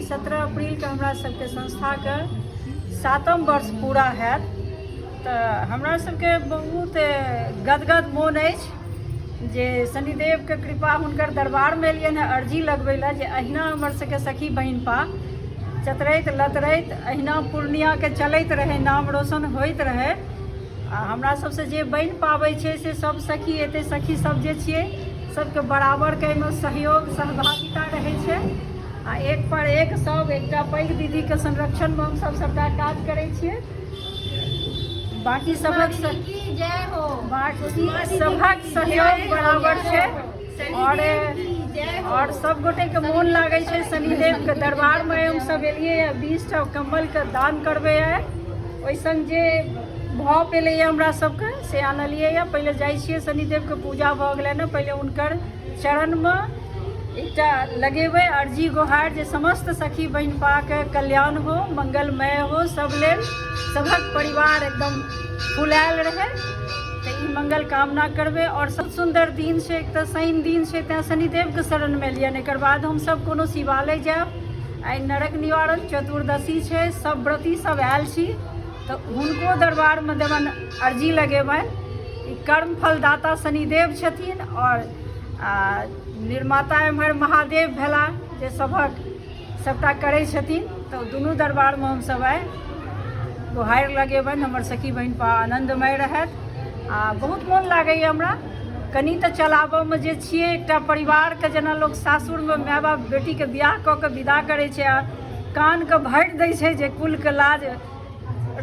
17 अप्रैलके हमरा सबके संस्थाके 7म वर्ष पूरा हैत। तऽ हमरा सबके बहुत गदगद मोन अछि जे शनिदेवके कृपा हुनकर दरबारमे एलियनि हँ अर्जी लगबै लए जे अहिना हमर सबके सखी बहिनपा चतरैत लतरैत अहिना पूर्णियाके चलैत रहै, नाम रोशन होइत रहै। आ हमरा सबसँ जे बनि पाबै छै से सब सखी एते सखी सब जे छियै सबके बराबरके एहिमे सहयोग सहभागिता रहै छै। आ एक पर एक सब एकटा पैघ दीदीके संरक्षणमे हमसब सबटा काज करै छियै। बाकी सबक बाकी सबक सहयोग बराबर छै और सब गोटेके मोन लागै छै शनिदेवके दरबारमे हमसब एलियै 20 टा कम्बलके दान करबै आइ। ओहि संग जे भऽ पेलैए हमरा सबके से आनलियै। पहिले जाइ छियै शनिदेवके पूजा भऽ गेलै ने, पहिले हुनकर चरणमे एकटा लगेबै अर्जी गोहार जे समस्त सखी बहिनपाके कल्याण हो, मंगलमय हो, सब लेल सभक परिवार एकदम फुलायल रहै, तऽ ई मंगल कामना करबै। आओर सब सुन्दर दिन छै, एक तऽ शनि दिन छै, तैँ शनिदेवके शरणमे एलियनि। एकर बाद हमसब कोनो शिवालय जायब। आइ नरक निवारण चतुर्दशी छै, सब व्रती सब आयल छी तऽ हुनको दरबारमे देबनि अर्जी लगेबनि। ई कर्म फलदाता शनिदेव छथिन आओर निर्माता एम्हर महादेव भेला जे सभक सबटा करै छथिन। तऽ दुनू दरबारमे हमसब आइ गोहारि लगेबनि। हमर सखी बहिनपा आनन्दमय रहथि आ बहुत मोन लागैए हमरा। कनि तऽ चलाबऽमे जे छियै एकटा परिवारके, जेना लोक सासुरमे माय बाप बेटीके बियाह कऽ कऽ विदा करै छै आ कानके भरि दै छै जे कुलके लाज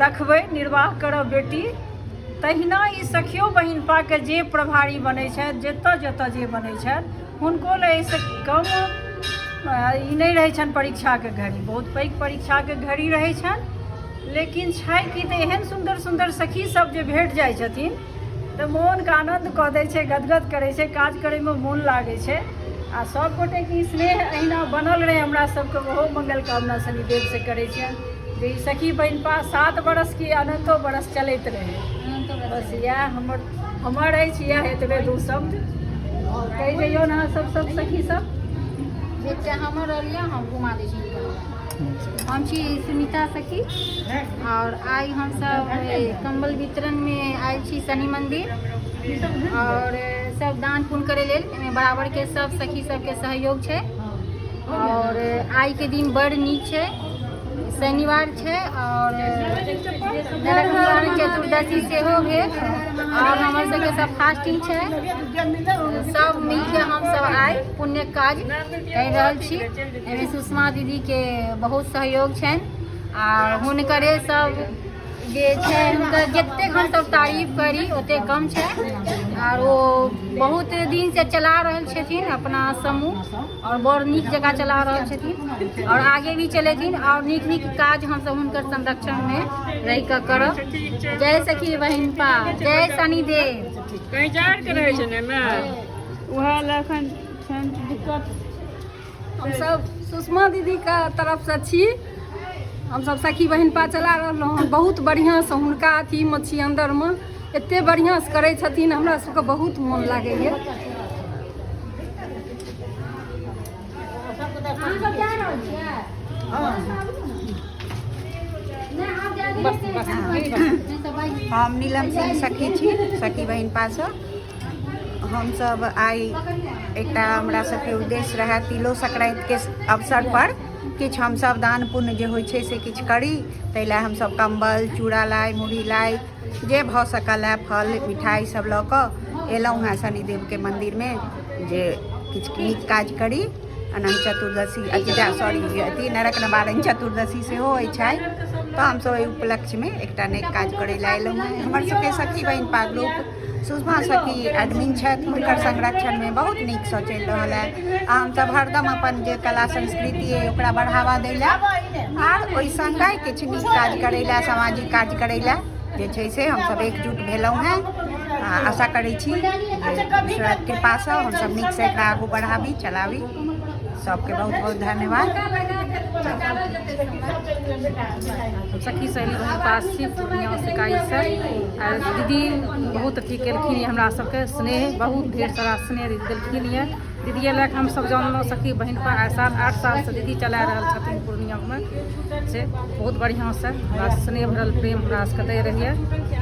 रखबै, निर्वाह करब बेटी, तहिना ई सखियो बहिनपाके जे प्रभारी बनै छथि, जतऽ जतऽ जे बनै छथि, हुनको लए एहिसँ कम ई नहि रहै छनि परीक्षाके घड़ी। बहुत पैघ परीक्षाके घड़ी रहै छनि, लेकिन छै कि तऽ एहन सुन्दर सुन्दर सखी सब जे भेट जाइ छथिन तऽ मोनके आनन्द कऽ दै छै, गदगद करै छै, काज करैमे मोन लागै छै। आ सब गोटेके ई स्नेह अहिना बनल रहै हमरा सबके, ओहो मंगल कामना शनिदेवसँ करै छियनि जे ई सखी बहिनपा 7 बरस की अनन्तो बरस चलैत रहै। बस इएह हमर हमर अछि, इएह एतबे 2 शब्द आओर कहि जइयौ ने अहाँ सब सब सखी सब। एकटा हमर रहलियै, हम घुमा दै छी। हम छी सुनीता सखी और आइ हमसब कम्बल वितरणमे आयल छी शनि मन्दिर और सब दान पुण्य करै लेल। एहिमे बराबरके सब सखी सबके सहयोग छै और आइके दिन बड़ नीक छै, शनिवार छै और नरक निवारण चतुर्दशी सेहो भेल और हमर सबके सब फास्टिंग छै। सब मिलके हमसब आइ पुण्य काज करि रहल छी। एहिमे सुषमा दीदीके बहुत सहयोग छनि आ हुनकरे सब जे छै हुनकर जतेक हमसब तारीफ करी ओतेक कम छै। आर ओ बहुत दिनसँ चला रहल छथिन अपना समूह और बड़ नीक जकाँ चला रहल छथिन और आगे भी चलेथिन और नीक नीक काज हमसब हुनकर संरक्षणमे रहि कऽ करब। जय सखी बहिनपा, जय शनिदेव। कहीं जाड़के रहै छै ने एहिमे, उएह लए एखन दिक्कत। हमसब सुषमा दीदीके तरफसँ छी, हमसब सखी बहिनपा चला रहलहुँ हँ। बहुत बढ़िआँसँ हुनका अथीमे छी, अन्दरमे एते बढ़िआँसँ करै छथिन, हमरा सबके बहुत मोन लागैए। हम नीलम सिंह सखी छी, सखी बहिनपासँ। हमसब आइ एकटा हमरा सबके उद्देश्य रहए तिलो संक्रान्तिके अवसरपर किछु हमसब दान पुण्य जे होइ छै से किछु करी, ताहि लए हमसब कम्बल, चूड़ा लाइ, मुरही लाइ, जे भऽ सकल है फल मिठाइ सब लऽ कऽ एलहुँ हेँ शनिदेवके मन्दिरमे जे किछु नीक काज करी। अनन्त चतुर्दशी अथी सॉरी अथी नरक निवारण चतुर्दशी सेहो अछि आइ, तऽ हमसब एहि उपलक्ष्यमे एकटा नीक काज करै लए एलहुँ हेँ। हमर सबके सखी बहिनपा ग्रुप सुषमा सखी एडमिन छथि, हुनकर संरक्षणमे बहुत नीकसँ चलि रहल है। आ हमसब हरदम अपन जे कला संस्कृति अइ ओकरा बढ़ावा दै लए आर ओहि सङ्गे किछु नीक काज करै लए, सामाजिक काज करै लए जे छै से हमसब एकजुट भेलहुँ हेँ। आ आशा करै छी जे ईश्वरक कृपासँ हमसब नीकसँ एकरा आगू बढ़ाबी, चलाबी। सबके बहुत बहुत धन्यवाद। हम सखी सहेली बहिन पास छी पूर्णिया इकाईसँ। आ दीदी बहुत अथी केलखिन यऽ, हमरा सबके स्नेह बहुत ढेर सारा स्नेह दीदी देलखिन यऽ। दीदीए लए कऽ हमसभ जानलहुँ सखी बहिनपा। आइ 7-8 सालसँ दीदी चला रहल छथिन पूर्णियामे से बहुत बढ़िआँसँ। हमरा स्नेह भरल प्रेम हमरा सबके दै रहैए,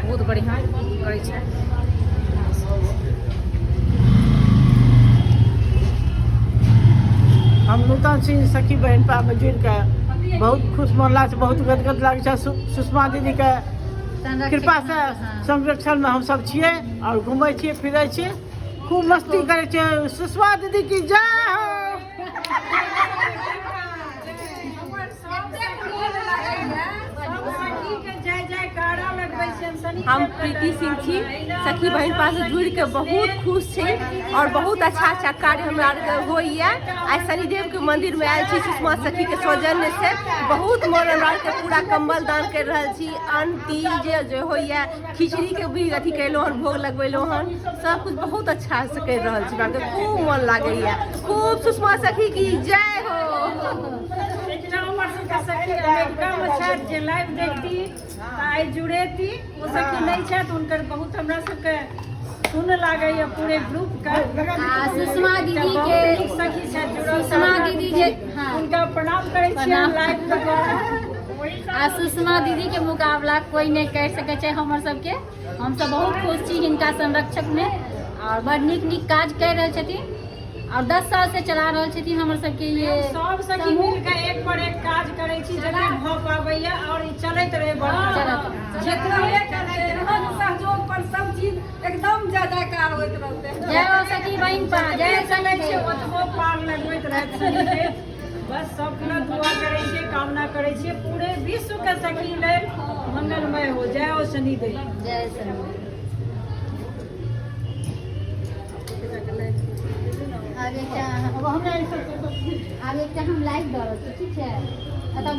बहुत बढ़िआँ करै छै। हम नूतन सिंह सखी बहिनपामे जुड़िके बहुत खुश मन लागै छै, बहुत गदगद लागै छै। सुषमा दीदीके कृपासँ संरक्षणमे हमसब छियै आओर घुमै छियै फिरै छियै, खूब मस्ती करै छियै। सुषमा दीदी की जय हो। हम प्रीति सिंह छी, सखी बहिनपा से जुड़ के बहुत खुश छी और बहुत अच्छा अच्छा कार्य हमरा आरके होइए। आइ शनिदेव के मंदिर में आयल छी सुषमा सखी के सौजन्य से। बहुत मन हमरा आरके पूरा कंबल दान कर रहल छी, अन्न तिल जे जे होइए, खिचड़ी के भी अथी केलहुँ हन, भोग लगबेलहुँ हन, सब कुछ बहुत अच्छा से कर रहल छी। हमरा आरके खूब मन लागैए। खूब सुषमा सखी की जय हो। एकटा हमर सबके सखी अमेरिकामे छथि जे लाइव देखती तऽ आइ जुड़ेती, ओ सखी नहि छथि, हुनकर बहुत हमरा सबके सुन लागैए पूरे ग्रुपके। आ सुषमा दीदी बहुत के नीक सखी छथि जुड़ल। सुषमा दीदी जे हाँ हुनका प्रणाम करै छियनि लाइव के द्वारा। आ सुषमा दीदी के मुकाबला कोई नहीं कर सकै छै हमर सबके। हमसब बहुत खुश छी हिनका संरक्षक में और बड़ नीक नीक काज कर रहल छथिन और 10 साल से चला रहल छथिन हमर सबके ये सब सखी मिलके एक पर एक काज करै छी जते भऽ पाबैया और ई चलैत रहे बढ़िआँ। जेकरा एक सहयोग पर सब चीज एकदम जय जयकार होइत रहतै। जय हो सखी बहिनपा, जय चलै सखी। छै ओतबो पार लगबैत रहत शनिदेव। बस सबके दुआ करै छियै, कामना करै छियै पूरे विश्व के सखी लेल मंगलमय हो। जय हो शनिदेव। जय शनि। आब एकटा हम लाइव दऽ रहल छी, ठीक छै? एतऽ